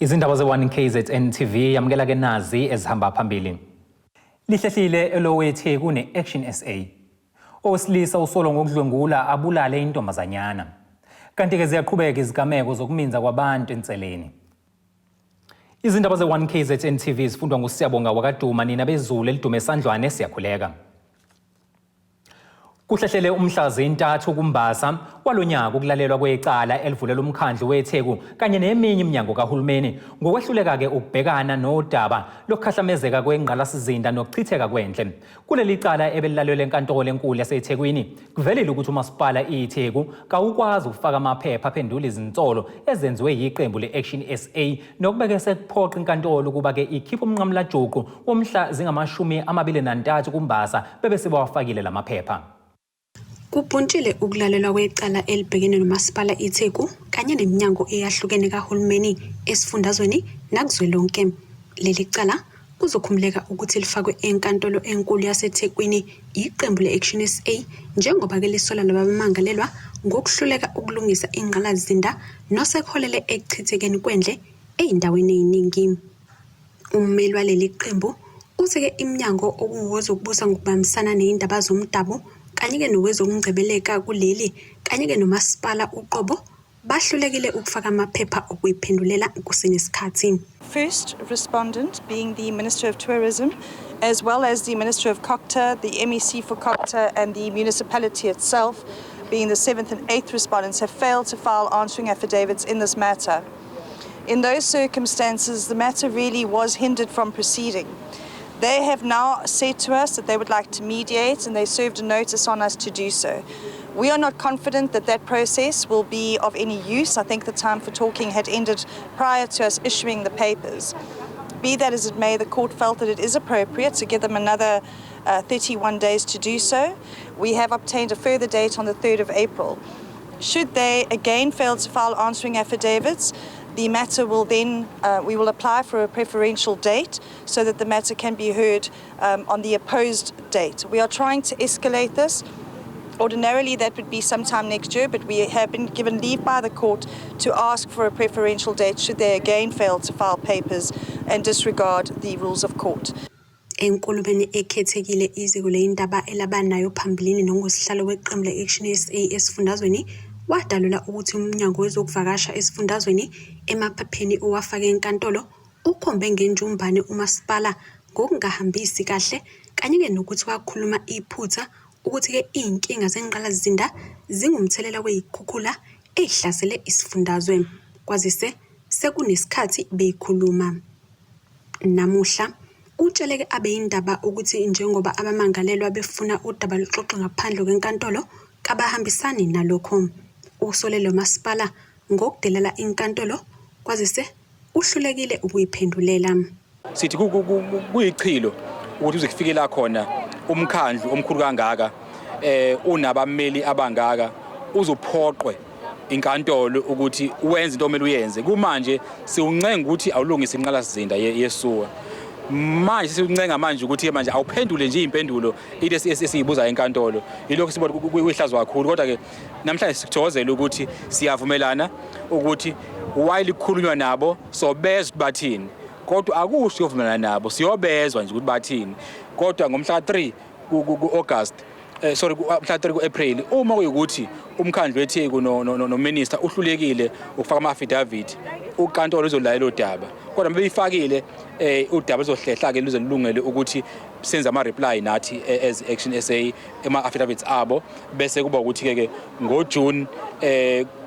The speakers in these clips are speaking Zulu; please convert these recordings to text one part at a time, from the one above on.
Izindaba ze-1 KZN TV yamukela ke nazi ezihamba phambili. Lihlehlile eloweTheku ne-Action SA. Owesilisa usolwa ngokudlwengula abulale intombazanyana. Kanti-ke ziyaqhubeka izigameko zokuminza kwabantu enseleni. Izindaba ze-1 KZN TV zifundwa nguSiyabonga wakaDuma nina bezulu elidume esandlwane siyakhuleka. Kuhlehlele umhla zintathu kuMbasa walonyaka ukulalelwa kwecala elivulela umkhandlu weTheku kanye neminye iminyango kahulumeni ngokwehluleka-ke ukubhekana nodaba lokukhahlamezeka kwengqalasizinda nokuchitheka kwendle. Kuleli cala ebelilalelwe enkantolo enkulu yaseThekwini kuvelile ukuthi umasipala iTheku kawukwazi ukufaka amaphepha aphendula izinsolo ezenziwe yiqembu le-Action SA nokubeke sekuphoqa inkantolo ukuba-ke ikhiphe umnqamulajuqu womhla zinga-23 kuMbasa bebe sebewafakile la maphepha. Kubhuntshile ukulalelwa kwecala elibhekene noMasipala iTheku kanye neminyango eyahlukene kahulumeni esifundazweni nakuzwelonke. Leli cala kuzokhumbuleka ukuthi lifakwe eNkantolo eNkulu yaseThekwini yiqembu le-Action SA njengoba-ke lisola laba bamangalelwa ngokuhluleka ukulungisa ingqalasizinda nosekuholele ekuchithekeni kwendle ezindaweni eziningi. Ummeli waleli qembu uthi-ke iminyango okungowezokubusa ngokubambisana neyindaba zomdabu kanye-ke nowezokungcebeleka kuleli kanye-ke nomasipala uqobo bahlulekile ukufaka amaphepha okuyiphendulela kusenesikhathi. First respondent being the Minister of Tourism, as well as the Minister of Cocta, the MEC for Cocta, and the municipality itself, being the seventh and eighth respondents, have failed to file answering affidavits in this matter. In those circumstances, the matter really was hindered from proceeding. They have now said to us that they would like to mediate, and they served a notice on us to do so. We are not confident that that process will be of any use. I think the time for talking had ended prior to us issuing the papers. Be that as it may, the court felt that it is appropriate to give them another 31 days to do so. We have obtained a further date on the 3rd of April. Should they again fail to file answering affidavits, the matter will then, we will apply for a preferential date so that the matter can be heard on the opposed date. We are trying to escalate this. Ordinarily, that would be sometime next year, but we have been given leave by the court to ask for a preferential date should they again fail to file papers and disregard the rules of court. Enkulumeni ekhethekile iziko leyindaba elaba nayo phambilini nongusihlalo weqembu le-Action SA esifundazweni wadalula ukuthi uMnyango wezokuVakasha esifundazweni emaphepheni owafake enkantolo ukhombe ngenjumbane umasipala ngokungahambisi kahle kanye-ke nokuthi wakhuluma iphutha ukuthi-ke iy'nkinga zengqalasizinda zingumthelela wey'khukhula ey'hlasele isifundazwe kwazise sekunesikhathi beyikhuluma. Namuhla utsheleke abeyindaba ukuthi njengoba abamangalelwa befuna udaba luxoxwe ngaphandle kwenkantolo kabahambisani nalokho. Usole lo masipala ngokudelela inkantolo kwazise uhlulekile ukuyiphendulela. Sithi kuyichilo ukuthi uze kufike la khona umkhandlu omkhulu kangaka unabameli abangaka uzuphoqwe inkantolo ukuthi wenze into omele uyenze. Kumanje siwuncenga ukuthi awulungise inqalasizinda yesuwa. Manje siwuncenga manje ukuthi manje awuphendule nje impendulo into esiyibuza enkantolo. Yilokho sibona kuyihlazo kakhulu, kodwa ke namhlanje sikuthokozela ukuthi siyavumelana ukuthi while kukhulunywa nabo sobezwa ukuthi bathini, kodwa akusho siyovumelana nabo, siyobezwa nje ukuthi bathini. Kodwa ngomhla ka-3 ku-August, sorry, mhla 3 ku-April, uma kuyikuthi umkhandlu weTheku no-minister uhlulekile ukufaka ama-affidavit, unkantolo izolalela udaba. Kodwa uma beyifakile udaba luzohlehla-ke luze lulungele ukuthi senze ama-reply nathi as Action SA ema-affidavits abo, bese kuba ukuthi-ke ke ngoJune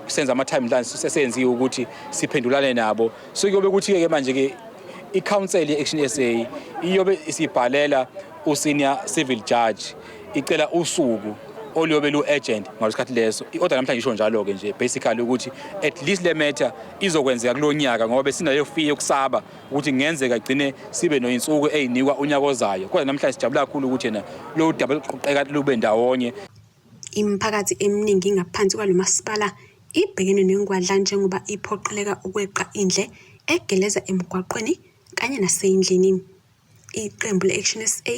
senza ama-timelines sesenziwe ukuthi siphendulane nabo. So kuyobe kuthi-ke manje-ke i-council ye-Action SA iyobe isibhalela u-senior civil judge icela usuku oluyobe lu-urgent ngalesikhathi leso. I-order namhlanje isho njalo-ke nje basically ukuthi at least le matter izokwenzeka kulo nyaka, ngoba besinayo fear yokusaba ukuthi kungenzeka igcine sibe noyinsuku ey'nikwa unyaka ozayo. Kodwa namhlanje sijabula kakhulu ukuthi yena lo daba luqoqeka lube ndawonye. Imiphakathi eminingi ngaphansi kwalo masipala ibhekene nengwadla njengoba iphoqeleka ukweqa indle egeleza emgwaqweni kanye nasendlini. Iqembu le-Action SA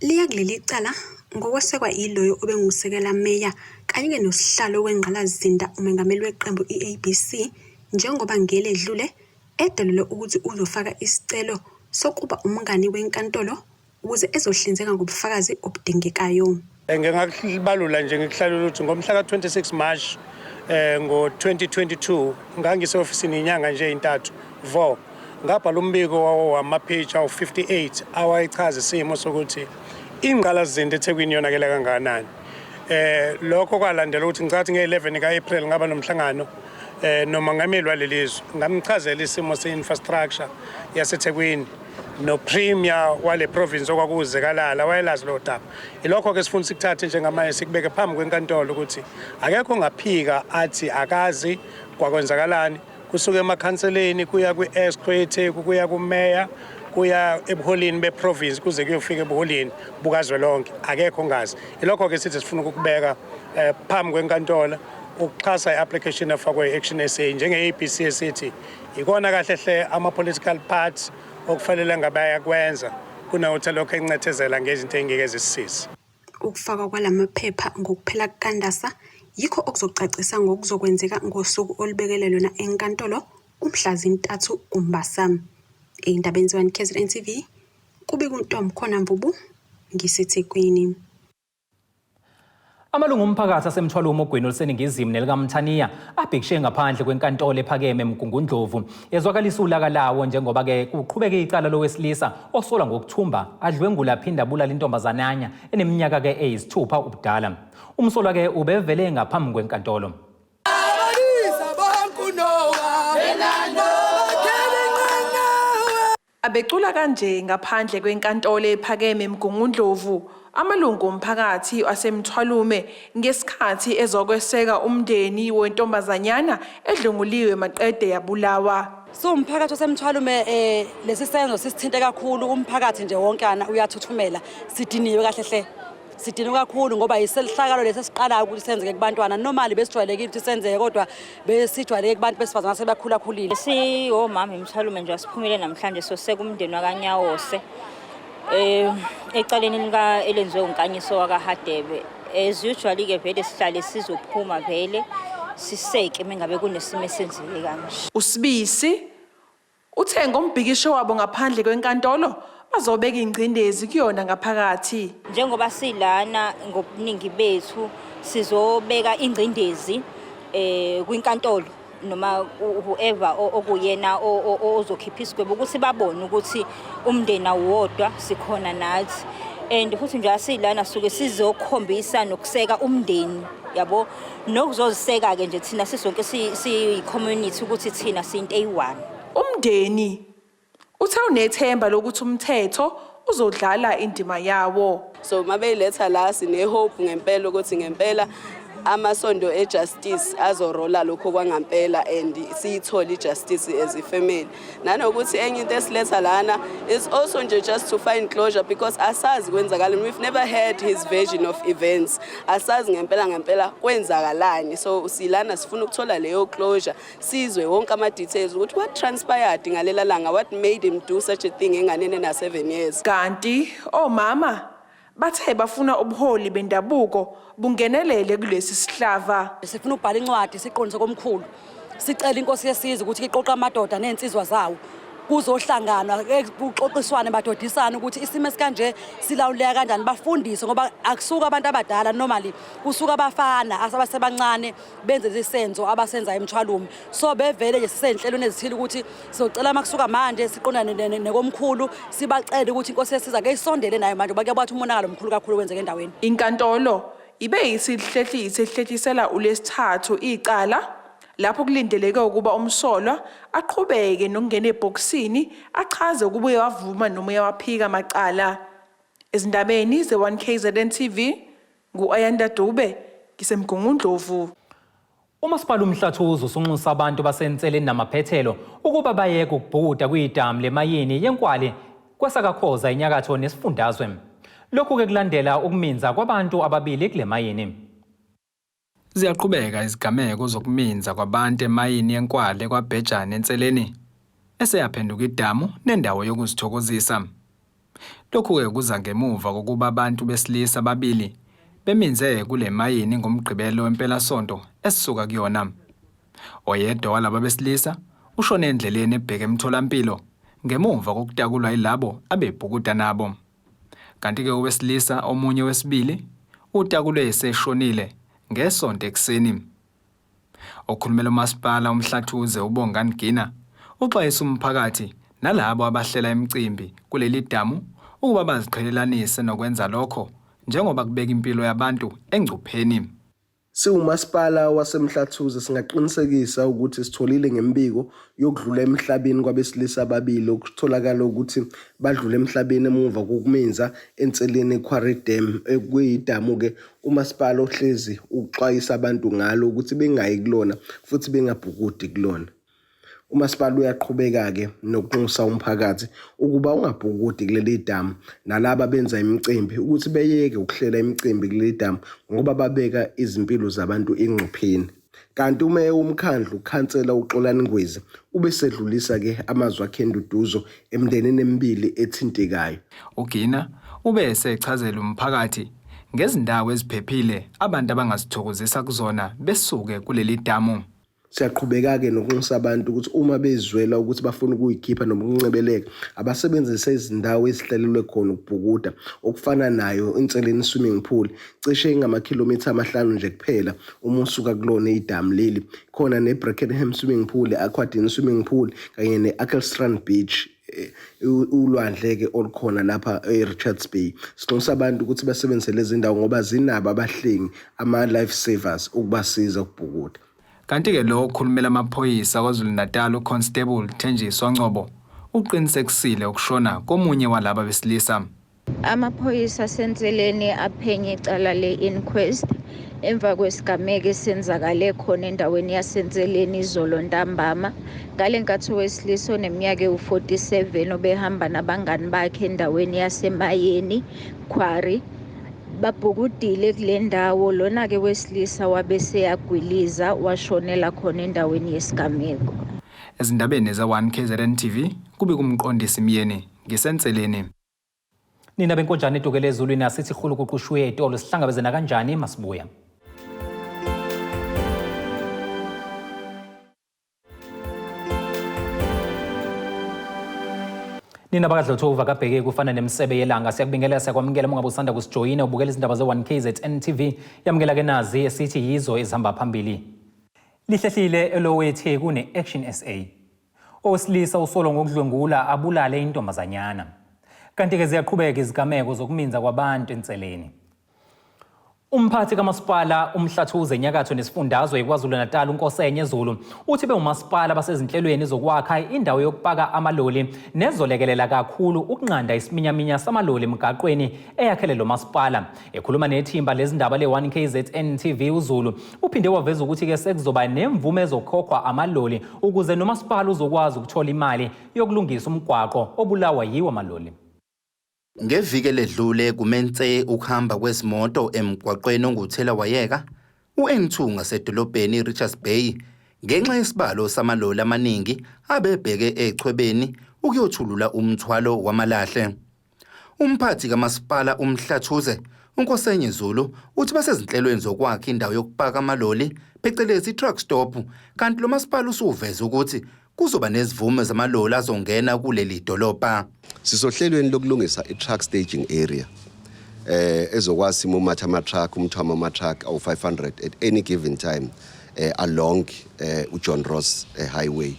liya kuleli cala ngokwesekwa yiloyo obengusekela meya kanye-ke nosihlalo wengqalasizinda umengameli weqembu i-ABC njengoba ngeledlule edalule ukuthi uzofaka isicelo sokuba umngani wenkantolo ukuze ezohlinzeka ngobufakazi obudingekayo. Ngingakubalula nje ngikuhlalula ukuthi ngomhla ka-26 March ngo-2022 ngangise-ofisini inyanga nje eyintathu vo ngabhala umbiko wamapage awu-58 awayechaza isimo sokuthi ingqalasizinda eThekwini yonakele kangakanani. Lokho kwalandela ukuthi ngicathi nge-11 ka-April ngaba nomhlangano nomongameli walelizwe, ngamchazela isimo se-infrastructure yaseThekwini no-premier wale province okwakuwuZikalala wayelazi lo daba. Ilokho-ke sifuna sikuthathe njengamanje sikubeke phambi kwenkantolo ukuthi akekho ongaphika athi akazi kwakwenzakalani, kusuka emakhanseleni kuya kwi-exco yeTheku, kuya kumeya, kuya ebuholini beprovince, kuze kuyofika ebuholini bukazwelonke, akekho ongazi. Ilokho-ke sithi sifuna ukukubeka phambi kwenkantolo ukuxhasa i-application efakwe i-Action SA njenge-ABC esithi ikona kahle hle ama-political parties okufanele ngabe ayakwenza kunokuthi lokho encethezela ngezinto ey'ngeke zisisize. Ukufakwa kwalamaphepha ngokuphela kukaNdasa yikho okuzocacisa ngokuzokwenzeka ngosuku olubekele lona enkantolo umhla zintathu kuMbasa. Ey'ndabeni ze-1 KZN TV, kubika uNtomkhona Mvubu, ngiseThekwini. Amalungu omphakathi aseMthwalume ogwini oluseningizimu nelikaMthaniya abhikishe ngaphandle kwenkantolo ephakeme eMgungundlovu ezwakalisa ulaka lawo njengoba-ke kuqhubeka icala lowesilisa osolwa ngokuthumba adlwengula aphinde abulala intombazananya eneminyaka-ke eyisithupha ubudala. Umsolwa-ke ubevele ngaphambi kwenkantolo. Abecula kanje ngaphandle kwenkantolo ephakeme eMgungundlovu amalungu omphakathi aseMthwalume ngesikhathi ezokweseka umndeni wentombazanyana edlwenguliwe maqede yabulawa. Siwumphakathi waseMthwalume lesi senzo sisithinte kakhulu, umphakathi nje wonkana uyathuthumela, sidiniwe kahle hle. Sidinwe kakhulu ngoba yiselihlakalo lesi esiqalayo ukuthi senzeke kubantwana. Normally besijwayelekile ukuthi senzeke, kodwa besijwayeleke kubantu besifazane asebekhulakhulile. Siwomama eMthwalume nje asiphumile namhlanje soseka umndeni wakaNyawose ecaleni lika elenziwe uNkanyiso wakaHadebe. As usually ke vele sihlale sizophuma vele siseke mengabe kunesimo esenzeke kanje. USibisi uthe ngombhikisho wabo ngaphandle kwenkantolo bazobeka ingcindezi kuyona ngaphakathi. Njengoba silana ngobuningi bethu sizobeka ingcindezi kwinkantolo noma whoever okuyena ozokhipha isigwebo ukuthi babone ukuthi umndeni awuwodwa, sikhona nathi. And futhi nje asilana suke sizokhombisa nokuseka umndeni, yabo, nokuzoziseka-ke nje thina sisonke siyi-community ukuthi thina siyinto eyi-one. Umndeni uthe unethemba lokuthi umthetho uzodlala indima yawo. So mabeyiletha la sine-hope ngempela ukuthi ngempela amasondo e-justice azorola lokho kwangampela and siyithole i-justice as a family. Nanokuthi enye into esiletha lana is also nje just to find closure because asazi kwenzakalani. We've never heard his version of events. Asazi ngempela ngempela kwenzakalani. So silana sifuna ukuthola leyo closure, sizwe wonke ama-details ukuthi what transpired ngalela langa, what made him do such a thing enganeni ena-7 years. Kanti omama bathe bafuna ubuholi bendabuko bungenelele kulesi sihlava. Sifuna ukubhala incwadi siqondise komkhulu, sicela inkosi yesizwe ukuthi iqoqe amadoda ney'nsizwa zawo, kuzohlanganwa kuxoxiswane, badodisane ukuthi isimo esikanje silawuleka kanjani, bafundiswe ngoba akusuka abantu abadala, normally kusuka abafana abasebancane benze lesi senzo abasenza eMthwalume. So bevele nje sisey'nhlelweni ezithile ukuthi sizocela uma kusuka manje siqondane nekomkhulu, sibacele ukuthi inkosi yesizwe ake isondele nayo manje ngoba kuyabathi umonakalo omkhulu kakhulu wenzeka endaweni. Inkantolo ibe isihlehlise ihlehlisela uLwesithathu icala lapho kulindeleke ukuba umsolwa aqhubeke nokungena ebhokisini achaze ukuba uyawavuma noma uyawaphika amacala. Ezindabeni ze-1 KZN TV, ngu-Ayanda Dube, ngiseMgungundlovu. Umasipala uMhlathuze usunxusa abantu baseNseleni namaphethelo ukuba bayeke ukubhukuda kwidamu lemayini yeNkwali kwesakaKhoza enyakatho nesifundazwe. Lokhu-ke kulandela ukuminza kwabantu ababili kule mayini. Ziyaqhubeka izigameko zokuminza kwabantu emayini yeNkwale kwaBhejane eNseleni, eseyaphenduka idamu nendawo yokuzithokozisa. Lokhu-ke kuza ngemuva kokuba abantu besilisa ababili beminze kule mayini ngoMgqibelo wempelasonto esisuka kuyona. Oyedwa walaba besilisa ushone endleleni ebheke emtholampilo ngemuva kokutakulwa yilabo abebhukuda nabo. Kanti-ke owesilisa omunye wesibili utakulwe eseshonile ngeSonto ekuseni. Okhulumela umasipala uMhlathuze uBongani Gina uxwayisa umphakathi nalabo abahlela imicimbi kuleli damu ukuba baziqhelelanise nokwenza lokho njengoba kubeka impilo yabantu engcupheni. Siwumasipala waseMhlathuze singaqinisekisa ukuthi sitholile ngemibiko yokudlula emhlabeni kwabesilisa ababili okutholakala ukuthi badlule emhlabeni emuva kokuminza enseleni Quarry Dam ekuyidamu-ke umasipala ohlezi uxwayisa abantu ngalo ukuthi bengayi kulona futhi bengabhukudi kulona. Umasipala uyaqhubeka-ke nokunxusa umphakathi ukuba ungabhukudi kuleli damu nalaba abenza imicimbi ukuthi beyeke ukuhlela imicimbi kuleli damu ngoba babeka izimpilo zabantu engcupheni. Kanti umeya womkhandlu ukhansela uXolani Ngwezi ubesedlulisa-ke amazwi akhe enduduzo emndenini emibili ethintekayo. UGina ube esechazela umphakathi ngezindawo eziphephile abantu abangazithokozisa kuzona besuke kuleli damu. Siyaqhubeka-ke nokunxusa abantu ukuthi uma bezwela ukuthi bafuna ukuyikhipha noma ukuncebeleka, abasebenzise izindawo ezihlelelwe khona ukubhukuda, okufana nayo iNseleni Swimming Pool, cishe ingamakhilomitha amahlanu nje kuphela uma usuka kulona idamu leli. Khona ne-Brackenham Swimming Pool, i-Aquadene Swimming Pool kanye ne-Akelstrand Beach. Eh, ulwandle-ke olukhona lapha e-Richards Bay. Sinxusa abantu ukuthi basebenzise lezi ndawo ngoba zinabo abahlengi, ama-life savers ukubasiza ukubhukuda. Kanti-ke lo okhulumela amaphoyisa KwaZulu-Natal uConstable Thenjiswa Ngcobo uqinisekisile ukushona komunye walaba besilisa. Amaphoyisa aseNseleni aphenye icala le-inquest emva kwesigameko esenzakale khona endaweni yaseNseleni izolo ntambama. Ngale nkathi owesilisa oneminyaka ewu-47 obehamba nabangani bakhe endaweni yaseMayeni Quarry Babhukudile kule ndawo, lona-ke wesilisa wabe eseyagwiliza washonela khona endaweni yesigameko. Ezindabeni ze-1 KZN TV kubika uMqondisi Myeni ngiseNseleni. Nina benkonjane edukele ezulwini asithi hulukuqushuye etolo sihlangabezana kanjani masibuya. Nina bakadlothuva kabheke kufana nemsebe yelanga siyakubingelela siyakwamukela uma ngabe usanda kusijoyina ubukela izindaba ze-1KZN TV yamukela ke nazi esithi yizo ezihamba phambili. Lihlehlile elowetheku ne-Action SA. Owesilisa usolwa ngokudlwengula abulale intombazanyana. Kanti-ke ziyaqhubeka izigameko zokuminza kwabantu enseleni. Umphathi kamasipala uMhlathuze enyakatho nesifundazwe iKwaZulu-Natal uNkosenye Zulu uthi bewumasipala basezinhlelweni zokwakha indawo yokupaka amaloli nezolekelela kakhulu ukunqanda isiminyaminya samaloli emgaqweni eyakhele lo masipala. Ekhuluma nethimba lezindaba le-1KZN TV uZulu uphinde waveza ukuthi-ke sekuzoba nemvume ezokhokhwa amaloli ukuze nomasipala uzokwazi ukuthola imali yokulungisa umgwaqo obulawa yiwo amaloli. Ngeviki eledlule kume nse ukuhamba kwezimoto emgwaqweni onguthelawayeka u-N2 ngasedolobheni iRichards Bay ngenxa yesibalo samaloli amaningi abebheke echwebeni ukuyothulula umthwalo wamalahle. Umphathi kamasipala uMhlathuze, uNkosenye Zulu, uthi basezinhlelweni zokwakha indawo yokupaka amaloli phecelezi i-truck stop kanti lo masipala usuveze ukuthi Kuzoba nezivume zamaloli azongena kuleli dolobha. Sisohlelweni lokulungisa i-truck staging area eh ezokwazi imumatha ama-truck umthwamo ama-truck awu-500 at any given time eh along eh uJohn Ross eh, Highway.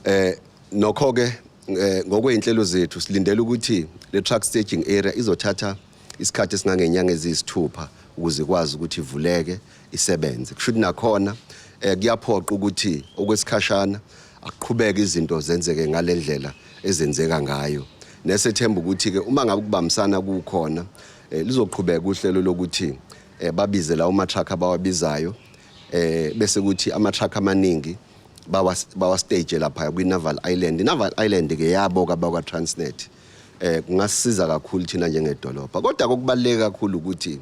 Eh nokho ke eh, ngokweyinhlelo zethu silindele ukuthi le truck staging area izothatha isikhathi esingangenyanga eziyisithupha ukuze ikwazi ukuthi ivuleke isebenze kusho ukuthi nakhona eh kuyaphoqa ukuthi okwesikhashana akuqhubeke izinto zenzeke ngalendlela ezenzeka ngayo nesethemba ukuthi ke uma ngabe ukubambisana kukhona eh, lizoqhubeka uhlelo lokuthi eh, babize lawo ma-truck abawabizayo eh bese kuthi ama-truck amaningi bawa bawa stage lapha kwi-Naval Island i-Naval Island ke yabo kabakwa Transnet eh kungasisiza kakhulu thina njengedolobha kodwa kokubaluleke kakhulu ukuthi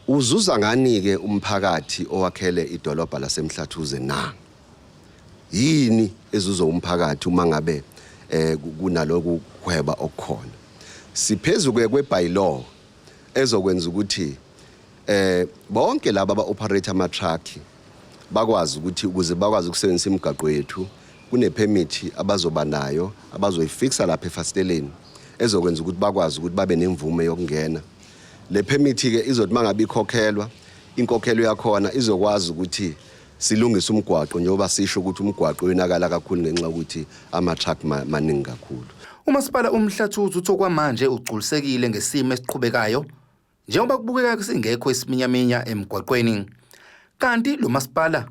Uzuza ngani-ke umphakathi owakhele idolobha laseMhlathuze na? Yini ezuzwa umphakathi uma ngabe eh kunaloku kuhweba okukhona? Siphezu ke kwe-bylaw ezokwenza ukuthi eh bonke laba aba-operate ama-truck Bakwazi ukuthi ukuze bakwazi ukusebenzisa imigaqo yethu kunepermit abazoba nayo abazoyifixa lapha efasiteleni ezokwenza ukuthi bakwazi ukuthi babe nemvume yokungena. Le permit ke izothi mangabe ikhokhelwa, inkokhelo yakhona izokwazi ukuthi silungise umgwaqo, njengoba sisho ukuthi umgwaqo uyonakala kakhulu ngenxa yokuthi ama-truck maningi kakhulu. Umasipala uMhlathuze uthi okwamanje ugculisekile ngesimo esiqhubekayo njengoba kubukeka singekho isiminyaminya emgwaqweni. Kanti lo masipala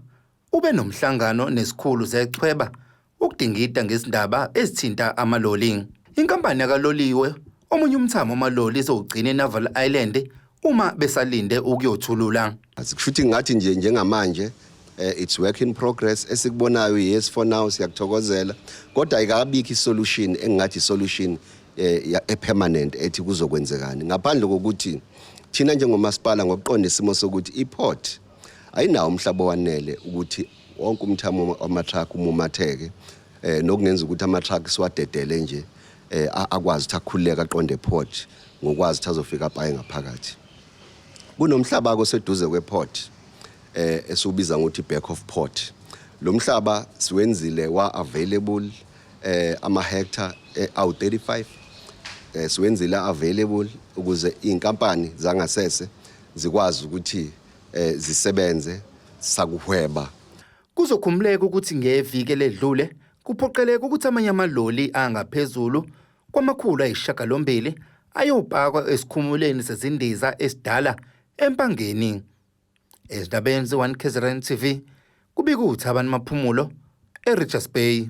ube nomhlangano nezikhulu zechweba ukudingida ngezindaba ezithinta amaloli. Inkampani yakaloliwe omunye umthamo wamaloli izowugcina eNaval Island uma besalinde ukuyothulula. Kusho ukuthi ngathi nje njengamanje it's work in progress esikubonayo. Yes, for now siyakuthokozela, kodwa ayikabikho isolution engingathi isolution epermanent ethi kuzokwenzekani, ngaphandle kokuthi thina njengomasipala ngokuqonda isimo sokuthi iport ayinawo umhlaba owanele ukuthi wonke umthamo wama-truck umumatheke, nokungenza ukuthi ama-truck siwadedele nje akwazi ukuthi akhululeke aqonde eport ngokwazi ukuthi azofika apaye ngaphakathi. Kunomhlaba koseduze kweport esiwubiza ngokuthi back of port. Lo mhlaba siwenzile wa available, ama hectare awu 35, siwenzile available ukuze inkampani zangasese zikwazi ukuthi zisebenze sakuhweba. Kuzokhumbuleka ukuthi ngeviki eledlule kuphoqeleka ukuthi amanye amaloli angaphezulu kwama-800 ayopakwa esikhumulweni sezindiza esidala eMpangeni. Ezindabeni ze-1 KZN TV, kubika uThabani Maphumulo eRichards Bay.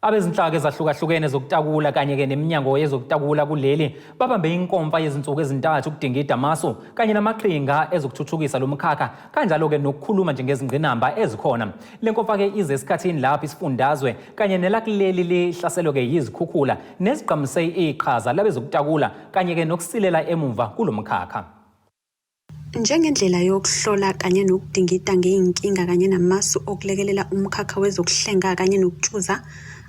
Abezinhlaka ezahlukahlukene zokutakula kanye-ke neminyango yezokutakula kuleli babambe inkomfa yezinsuku ezintathu ukudingida amasu kanye namaqhinga ezokuthuthukisa lo mkhakha, kanjalo-ke nokukhuluma nje ngezingqinamba ezikhona. Le nkomfa-ke ize esikhathini lapho isifundazwe kanye nelakuleli lihlaselwe-ke yizikhukhula nezigqamise iqhaza labezokutakula kanye-ke nokusilela emuva kulo mkhakha. Njengendlela yokuhlola kanye nokudingida ngey'nkinga kanye namasu okulekelela umkhakha wezokuhlenga kanye nokutshuza,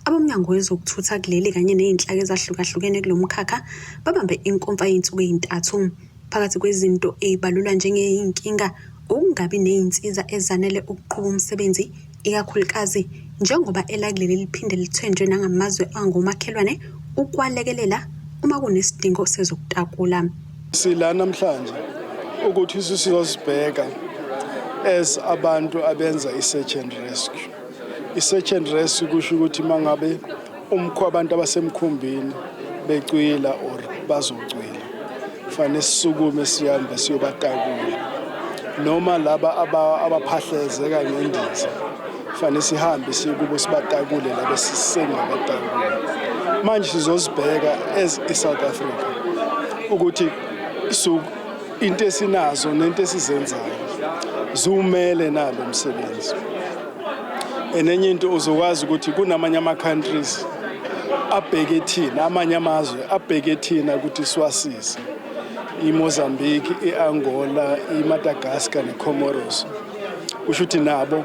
aboMnyango wezokuThutha kuleli kanye ney'nhlaka ezahlukahlukene kulo mkhakha babambe inkomfa yey'nsuku ey'ntathu. Phakathi kwezinto ey'balulwa njengey'nkinga ukungabi ney'nsiza ezanele ukuqhuba umsebenzi, ikakhulukazi njengoba elakuleli liphinde lithenjwe nangamazwe angomakhelwane ukwalekelela uma kunesidingo sezokutakula. Sila namhlanje ukuthi sizosibheka as abantu abenza i-search and rescue. I-search and rescue kusho ukuthi mangabe umkho abantu abasemkhumbini becwila or bazocwila, fanele sisukume sihambe siyobatakula, noma laba abaphahlezeka ngendiza fanele sihambe siye kubo sibatakule laba sisengabatakula. Manje sizozibheka as i-South Africa ukuthi into esinazo nento esizenzayo ziwumele nalo msebenzi. Enenye into uzokwazi ukuthi kunamanye ama-countries abheke thina, amanye amazwe abheke thina ukuthi siwasize, iMozambique, i-Angola, iMadagascar neComoros. Kusho ukuthi nabo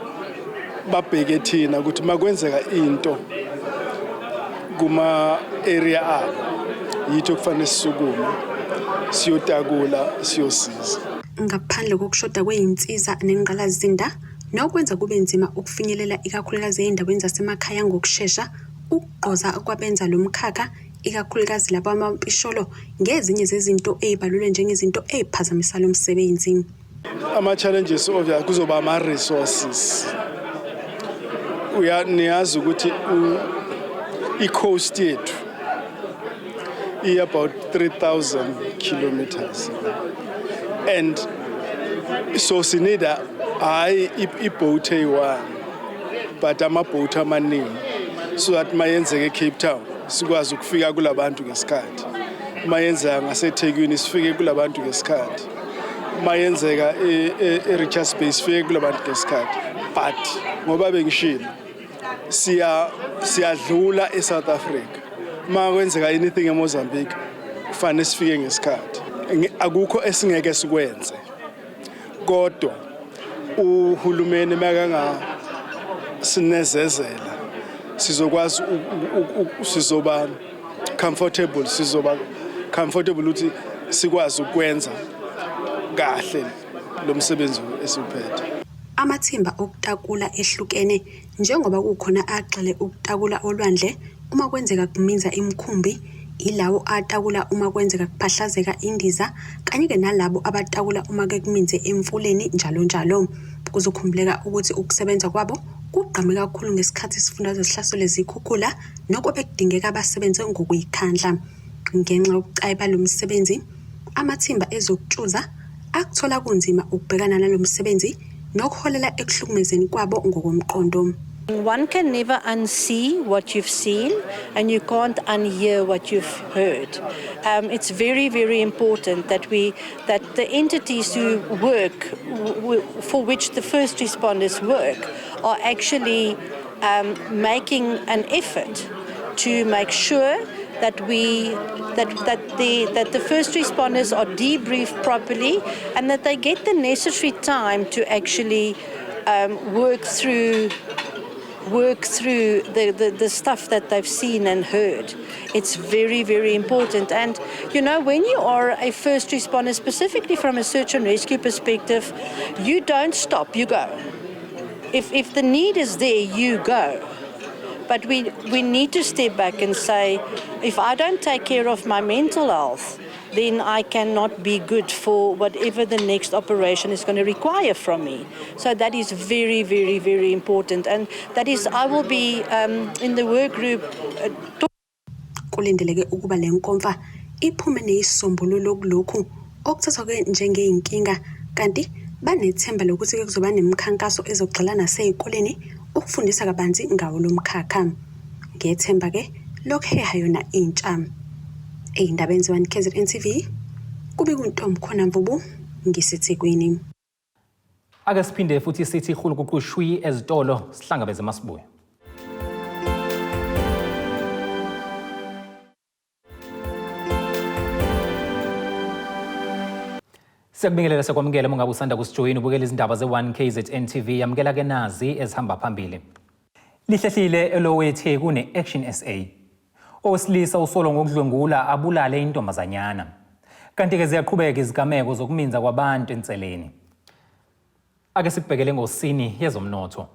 babheke thina ukuthi makwenzeka into kuma area abo yithi okufanele sisukume siyotakula siyosiza. Ngaphandle kokushoda kwey'nsiza nengqalasizinda nokwenza kube nzima ukufinyelela ikakhulukazi ey'ndaweni zasemakhaya ngokushesha, ukugqoza kwabenza lo mkhakha, ikakhulukazi labo amampisholo, ngezinye zezinto ey'balulwe njengezinto ey'phazamisa lo msebenzi. Ama-challenges obvious kuzoba ama-resources. Uya niyazi ukuthi i-coast yethu i-about 3000 kilometers and so sinida hayi i-boat eyi-one but ama-boat amaningi, so that mayenzeka e-Cape Town sikwazi ukufika kulabantu ngesikhathi, mayenzeka ngaseThekwini sifike kulabantu ngesikhathi, mayenzeka e-Richards Bay sifike kulabantu ngesikhathi. But ngoba bengishilo, siyadlula e-South Africa, uma kwenzeka anything eMozambique kufanele sifike ngesikhathi. Akukho esingeke sikwenze, kodwa uhulumeni makanga sinezezela sizokwazi sizoba comfortable, sizoba comfortable ukuthi sikwazi ukwenza kahle lo msebenzi esiwuphethe. Amathimba okutakula ehlukene njengoba kukhona agxile ukutakula olwandle uma kwenzeka kuminza imikhumbi, ilawo atakula uma kwenzeka kuphahlazeka indiza kanye-ke nalabo abatakula uma kekuminze emfuleni njalo njalo. Kuzokhumbuleka ukuthi ukusebenza kwabo kugqame kakhulu ngesikhathi isifundazwe sihlaselwe zikhukhula nokwabe kudingeka basebenze ngokuyikhandla. Ngenxa yobucayi balo msebenzi, amathimba ezokutshuza akuthola kunzima ukubhekana nalo msebenzi nokuholela ekuhlukumezeni kwabo ngokomqondo. One can never unsee what you've seen and you can't unhear what you've heard. It's very, very important that we that the entities who work for which the first responders work are actually making an effort to make sure that we that that the that the first responders are debriefed properly and that they get the necessary time to actually work through the stuff that they've seen and heard. It's very, very important. And, when you are a first responder, specifically from a search and rescue perspective, you don't stop, you go. If the need is there, you go. But we need to step back and say, if I don't take care of my mental health, then I cannot be good for whatever the next operation is going to require from me. So that is very, very, very important. And that is, I will be in the work group. Kulindeleke ukuba le nkomfa iphume neyisombululo kulokhu okuthathwa-ke njengey'nkinga kanti banethemba lokuthi-ke kuzoba nemikhankaso ezogxila nasey'koleni ukufundisa kabanzi ngawo lo mkhakha. Ngethemba-ke lokuheha yona intsha. Ey'ndabeni ze-1 KZN TV, kubika uNtombi Mvubu ngiseThekwini. Ake siphinde futhi sithi ihulukuqu ezitolo sihlangabeze masibuya. Siyakubingelela siyakwamukela uma ngabe usanda kusijoyina ubukela izindaba ze-1 KZN TV. Yamukela ke nazi ezihamba phambili. Lihlehlile eloweTheku ne-Action SA. Owesilisa usolwa ngokudlwengula abulale intombazanyana. Kanti-ke ziyaqhubeka izigameko zokuminza kwabantu enseleni. Ake sikubhekele ngosini yezomnotho.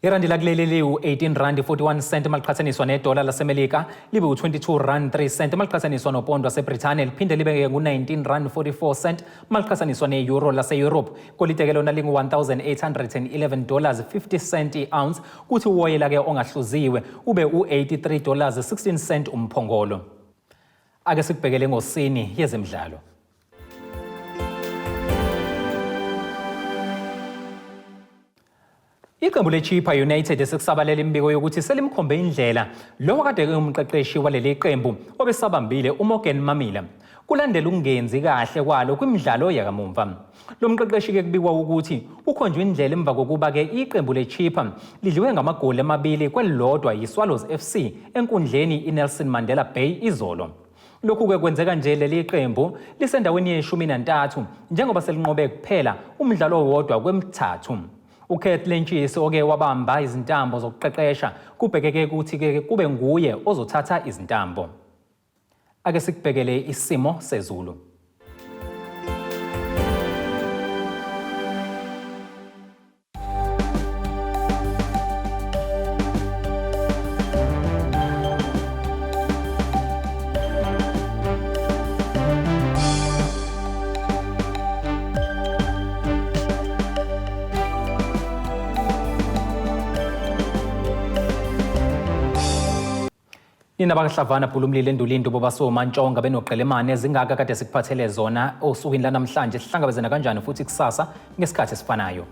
Irandi lakuleli liwu-18 rand 41 cent maliqhathaniswa nedola laseMelika, libe u-22 rand 3 cent maliqhathaniswa nopondo waseBrithani, liphinde libe ngu-19 rand 44 cent maliqhathaniswa ne-euro lase-Europe. Golide-ke lona lingu-1811 dollars 50 cent i-ounce, kuthi uwoyela-ke ongahluziwe ube u-83 dollars 16 cent umphongolo. Ake sikubhekele ngosini yezemidlalo. Iqembu leChippa United sekusabalela imibiko yokuthi selimkhombe indlela lo kade engumqeqeshi waleli qembu obesabambile uMorgan Mamila kulandela ukungenzi kahle kwalo kwimidlalo yakamumva. Lo mqeqeshi-ke kubikwa ukuthi ukhonjwe indlela emva kokuba-ke iqembu leChippa lidliwe ngamagoli 2-1 yiSwallows FC enkundleni iNelson Mandela Bay izolo. Lokhu-ke kwenzeka nje leli qembu lisendaweni ye-13 njengoba selinqobe kuphela umdlalo owodwa kwemithathu. uKurt Lentjies oke wabamba izintambo zokuqeqesha kubhekeke ukuthi-ke kube nguye ozothatha izintambo. Ake sikubhekele isimo sezulu. Nina bakaHlavana Bhulumlilo Endulindu bobasoMantshonga benoqelemane zingaka kade sikuphathele zona osukwini lanamhlanje. Sihlangabezana kanjani futhi kusasa ngesikhathi esifanayo.